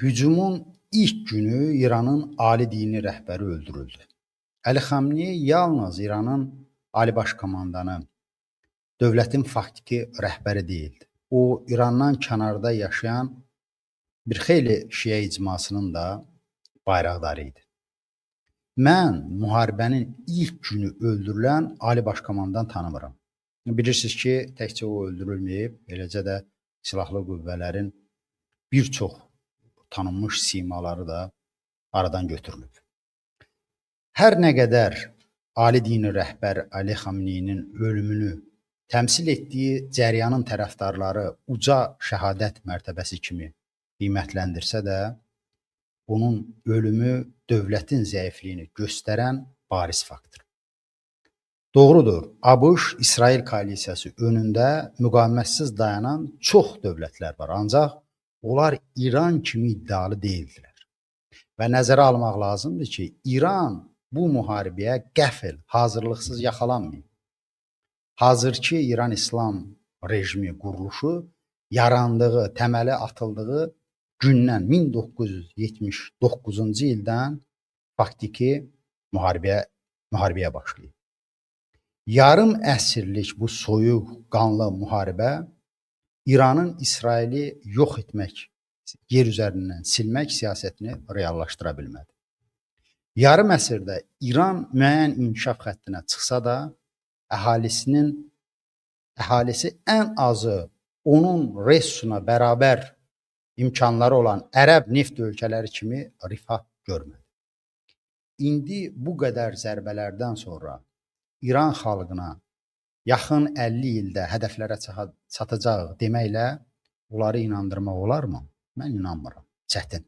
Hücumun ilk günü İranın ali dini rəhbəri öldürüldü. Əli Xamneyi yalnız İranın Ali Baş Komandanı, dövlətin faktiki rəhbəri deyildi. O, İrandan kənarda yaşayan bir xeyli şiə icmasının da bayraqdarı idi. Mən müharibənin ilk günü öldürülən Ali Baş Komandanı tanımıram. Bilirsiniz ki, təkcə o öldürülməyib, eləcə də silahlı qüvvələrin bir çox tanınmış simaları da aradan götürülüb. Hər nə qədər ali dini rəhbər Ali Xamneyinin ölümünü təmsil etdiyi cəryanın tərəfdarları uca şəhadət mərtəbəsi kimi qiymətləndirsə də, onun ölümü dövlətin zəifliyini göstərən bariz faktdır. Doğrudur, ABŞ-İsrail koalisiyası önündə müqavimətsiz dayanan çox dövlətlər var, ancaq onlar İran kimi iddialı deyildilər. Və nəzərə almaq lazımdır ki, İran bu müharibəyə qəfil, hazırlıqsız yaxalanmayıb. Hazırki İran İslam rejimi quruluşu yarandığı, təməli atıldığı gündən 1979-cu ildən faktiki müharibəyə başlayıb. Yarım əsrlik bu soyuq, qanlı müharibə İranın İsraili yox etmək, yer üzərindən silmək siyasətini reallaşdıra bilmədi. Yarım əsrdə İran müəyyən inkişaf xəttinə çıxsa da, əhalisi ən azı onun resursuna bərabər imkanları olan ərəb neft ölkələri kimi rifah görmədi. İndi bu qədər zərbələrdən sonra İran xalqına yaxın 50 ildə hədəflərə çatacaq deməklə onları inandırmaq olarmı? Mən inanmıram. Çətin.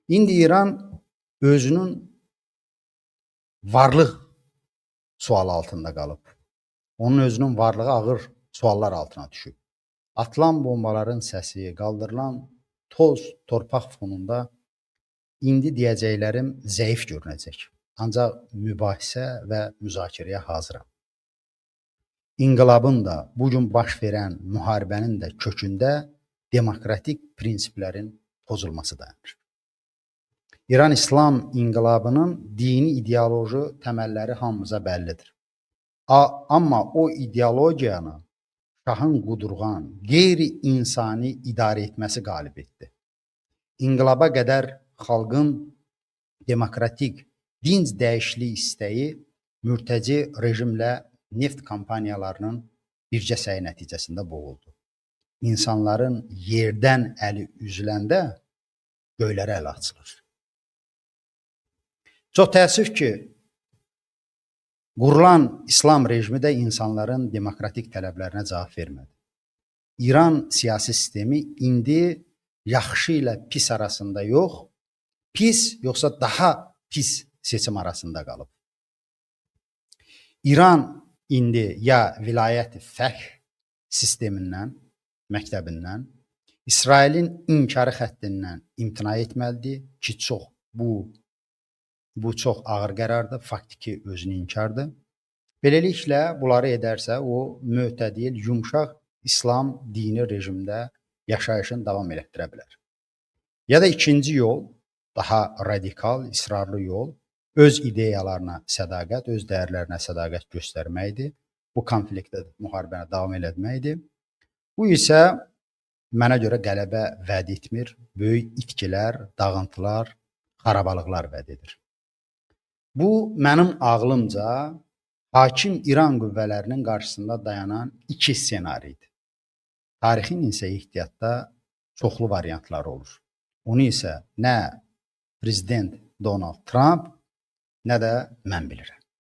İndi İran özünün varlıq sualı altında qalıb. Onun özünün varlığı ağır suallar altına düşüb. Atılan bombaların səsi, qaldırılan toz, torpaq fonunda indi deyəcəklərim zəif görünəcək. Ancaq mübahisə və müzakirəyə hazıram. İnqilabın da, bugün baş verən müharibənin də kökündə demokratik prinsiplərin pozulması dayanır. İran İslam İnqilabının dini ideoloji təməlləri hamımıza bəllidir. Amma o ideologiyanı şahın qudurğan, qeyri-insani idarə etməsi qalib etdi. İnqilaba qədər xalqın demokratik, dinc dəyişiklik istəyi mürtəci rejimlə neft kampaniyalarının bircə səyi nəticəsində boğuldu. İnsanların yerdən əli üzüləndə göylərə əl açılır. Çox təəssüf ki, qurulan İslam rejimi də insanların demokratik tələblərinə cavab vermədi. İran siyasi sistemi indi yaxşı ilə pis arasında yox, pis yoxsa daha pis seçim arasında qalıb. İran indi ya vilayət-i fəqh sistemindən, məktəbindən, İsrailin inkarı xəttindən imtina etməlidir ki, bu çox ağır qərardır, faktiki özünü inkardır. Beləliklə, bunları edərsə, o mötədil, yumşaq İslam dini rejimdə yaşayışını davam elətdirə bilər. Ya da ikinci yol, daha radikal, israrlı yol, öz ideyalarına sədaqət, öz dəyərlərinə sədaqət göstərməkdir. Bu konfliktə, müharibəni davam elətməkdir. Bu isə mənə görə qələbə vəd etmir, böyük itkilər, dağıntılar, xarabalıqlar vəd edir. Bu, mənim ağlımca hakim İran qüvvələrinin qarşısında dayanan iki ssenaridir. Tarixin isə ehtiyatda çoxlu variantları olur. Onu isə nə Prezident Donald Trump, nə də mən bilirəm.